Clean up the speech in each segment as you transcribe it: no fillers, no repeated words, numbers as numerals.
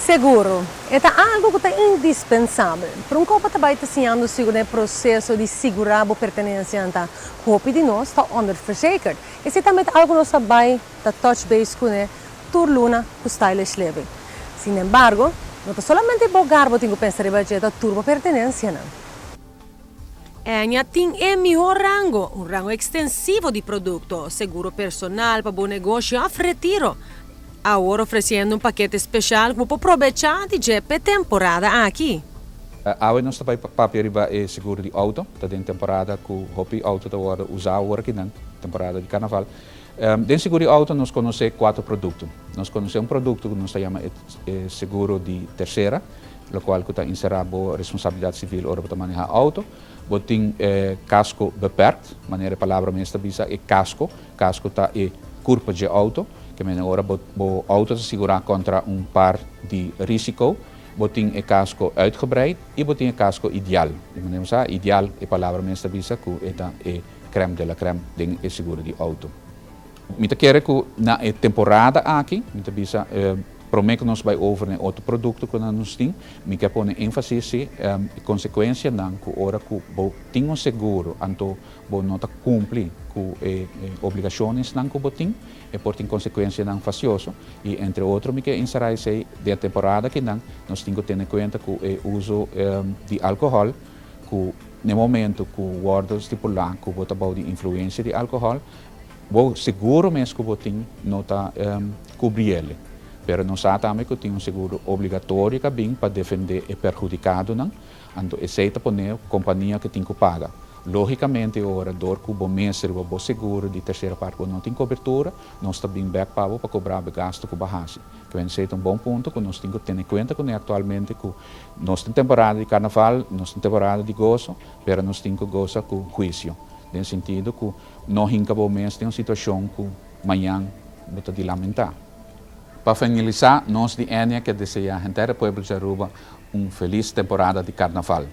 Seguro, e ta algo ku ta indispensabel. Pero un kopa ta bai ta siñando sigur den e proseso di sigurá bo pertenensia ta hopi di nos ta onderverzekerd. Esei tambe ta algo nos ta bai ta touch base kuné tur luna ku Stylish Living. Sin embargo, no ta solamente bo hogar bo tin ku pensa riba dje, ta tur bo pertenensianan. Ennia tin e mihó rango, un rango ekstensivo di produkto, seguro personal pa bo negoshi òf retiro. Awor ofresiendo un pakete speshal ku bo por probechá di dje p'e temporada aki. Awe nos ta bai papia riba e seguro di outo. Ta den temporada ku hopi outo ta wòrdu usá awor akinan, temporada di karnaval. Den seguro di outo nos konosé kuater produkto. Nos konosé un produkto ku nos ta yama e seguro di tersera, lokual ku ta enserá bo responsabilidat sivil ora bo ta manehá outo. Bo tin e kasko beperkt, manera e palabra mes ta bisa, e kasko. Kasko ta e kurpa dje outo, ke mene ora bo bo outo ta sigurá kontra un par di risiko. Bo tin e kasko uitgebreid i bo tin e kasko ideal. Di manera bo sa, ideal, e palabra mes ta bisa ku e ta e krèm de la krèm den e seguro di outo. Mi ta kere ku na e temporada aki, mi ta bisa, promé ku nos bai over na e otro produkto ku nos tin, mi ke pone énfasis si e konsekuensianan ku ora ku bo tin un seguro anto bo no ta kumpli ku e obligashonensnan ku bo tin, e por tin konsekuensianan fasioso. I entre otro mi ke enserá esei den e temporada akinan nos tin ku tene kuenta ku e uso di alkohòl ku na e momento ku wòrdu stipulá ku bo ta bou di influensia di alkohòl, Bo seguro mes ku bo tin no ta kubri el. Pero nos sa tambe ku tin un seguro obligatorio ku a bin pa defendé e perhudikadonan, anto esei ta pone kompania ku tin ku paga. Lógikamente ora dor ku bo mes riba bo seguro di tersera parti bo no tin kobertura, nos ta bin bèk pa bo pa kobra bo e gastu ku bo a hasi. Kwen esei ta un bon punto ku nos tin ku tene kuenta kuné aktualmente ku nos tin temporada di karnaval, nos tin temporada di goso, pero nos tin ku gosa ku huisio, den sentido ku No hinka bo mes den un situashon ku mañan bo ta di lamentá. Pa finalisá, nos di Ennia ke deseá henter e pueblo di Aruba un felis temporada di karnaval.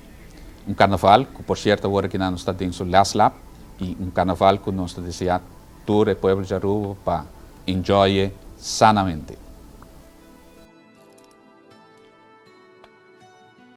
Un karnaval ku por sierto awor aki nan nos ta den su last lap i un karnaval ku nos ta deseá tur e pueblo di Aruba pa enjoy'e sanamente.